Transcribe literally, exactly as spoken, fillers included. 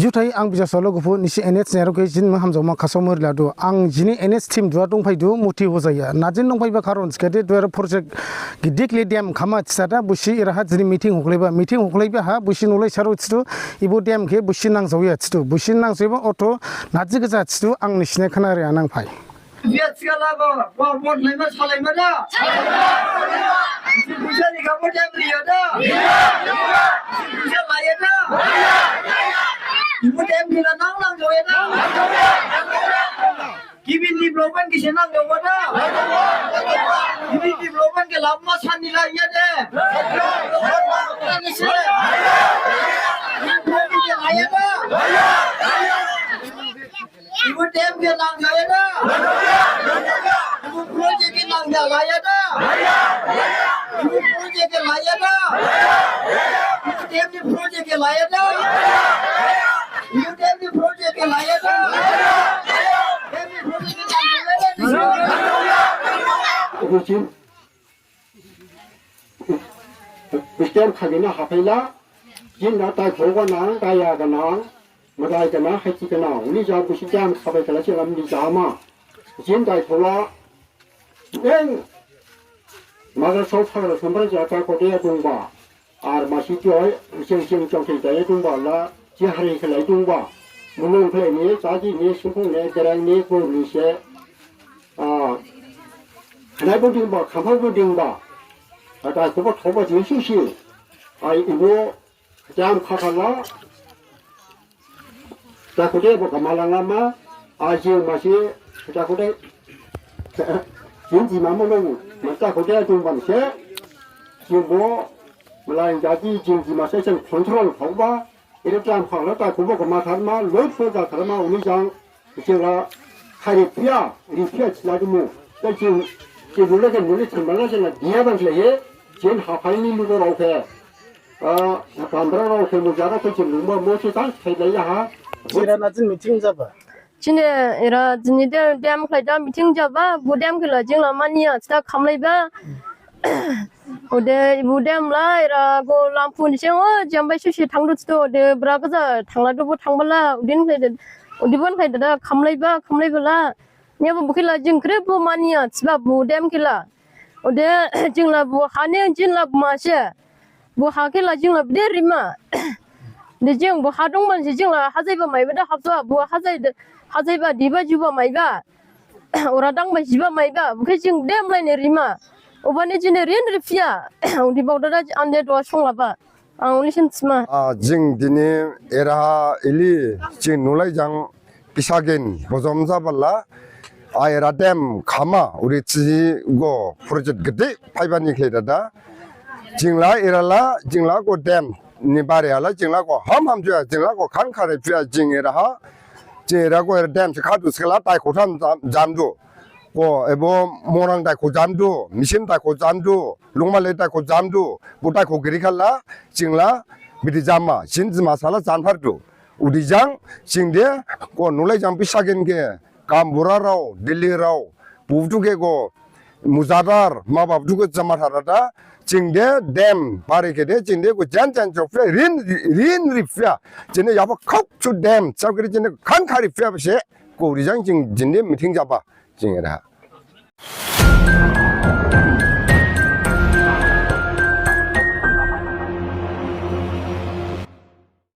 Juthai ang Bijasaolo Guphu nisi N H nairok khe jini hamjaoma khasaoma riladu. Ang jini N H team duha dongphaidu muthi hojaya. Najin dongphaiba karon thikhade duha project gede khlai dam khama thida busi eraha jini meeting hokhlaiba. Meeting hokhlaiba ha busi nolai saro thidu ebo dam khe busi nangjaoya thidu. Busi nangjaoyaba ortho naji gaja thidu ang nisine khna ri anang phai. Biya thikhala bo, bo, bo laima salaima da? Nisi puisa ni khabo dam riya da? Nisi puisa laya da? Ebo dam ni la nang nangjaoya da? Gibin development khe se nangjaoba da? Gibin development khe lama sani laya de? Nisi. Nisi laya da? Ebo dam khe nangjaoya da? Ebo project khe nangjaolaya da? Ebo project khe laya da? Ebo dam ni project khe laya da? Ebo dam ni project khe laya da? Dam ni project khe nangjaolaya da? Ebo jing, ebo dam khagini haphaila, jing na tai khoga nang, tai ya ga nang, Madai gana, haisi gana, uli ja busi dam khabai khala se lam ni jama. Jin dai thola, neng, maga sau thagra sambar jata kode dungba. Ar masi tioi, jeng jeng chongthai jaya dungba la, ji hari khalai dungba. Mulung khalai ni, jaji ni, sukung ni, gerang ni, guru ni se. Ah, khanai bo dingba, khamphang bo dingba. Dai khoba thoba jing susi. Ai, ibo, dam khakhala, Dakhode bo kamalang lama, aji masi, dakhode, jing jima mo nong, ma dakhode jing bam se, jing bo, malai jaji jing jima se jing control thokba, ere tlam khangla dakhubo kama tharma, load fo ja tharma, uni jang, jing la, khari phiya, ri phiya chila dumu, da jing, jing nule ke nule tharma la jing la diya bang le ye, jing haphai ni lugo rao khe. Ah, Bambrarao khe mujara khe jing lungma mo se tang thai lai ha. Jira na jin meeting jaba. Jini era jini de dam khlai da meeting jaba, bo dam khe la jing la maniya, sita khamlaiba. Ode bo dam la era go lampu ni seng o jambai susi thangdu thidu, ode bra gaja thangladu bo thangbala, odin khlai da, odibon khlai da khamlaiba, khamlaiba la. Niya bo khe la jing khrip bo maniya, thiba bo dam khe la. Ode jing la bo hane jin la bo ma se. Bo ha khe la jing la bede rima. De jing bo ha dongban se jing la hajaiba maiba da hapsa, bo hajai de, hajaiba diba juba maiba. Ora dangba jiba maiba, bo khe jing dem lai ne rima. Obani jine rin ri phiya. Udi baoda da ande duha songlaba. Ang uli sin sima. Ah, jing dini era ili jing nulai jang Pisagin bojom jabala, a era dam khama, uri thihi go project gede phaibani khlai dada. Jing la era la, jing la go dam ni bare ala, jing la go ham ham juya, jing la go khan khare juya, jing era ha. Jing era go era dam se khadu se la tai khotham jam, jamdu. Go ebo morang tai kho jamdu, misim tai kho jamdu, lungmale tai kho jamdu, bo tai kho giri khala, jing la bidi jama, jin jima sala janphardu. Udijang, jing de, go nulai jang Pisagin khe, Gaonburarao, Dillirao, bubthu khe go, mujadar, ma babthu khe jama tharada, jing de, dam, bari khe de, jing de, go jan jan jophiya, rin, rin riphiya, jing de, yaba khok chu dam, sab khe de, jing de, khan kha riphiya bese, go rijang jing, jing de, meeting jaba, jing era.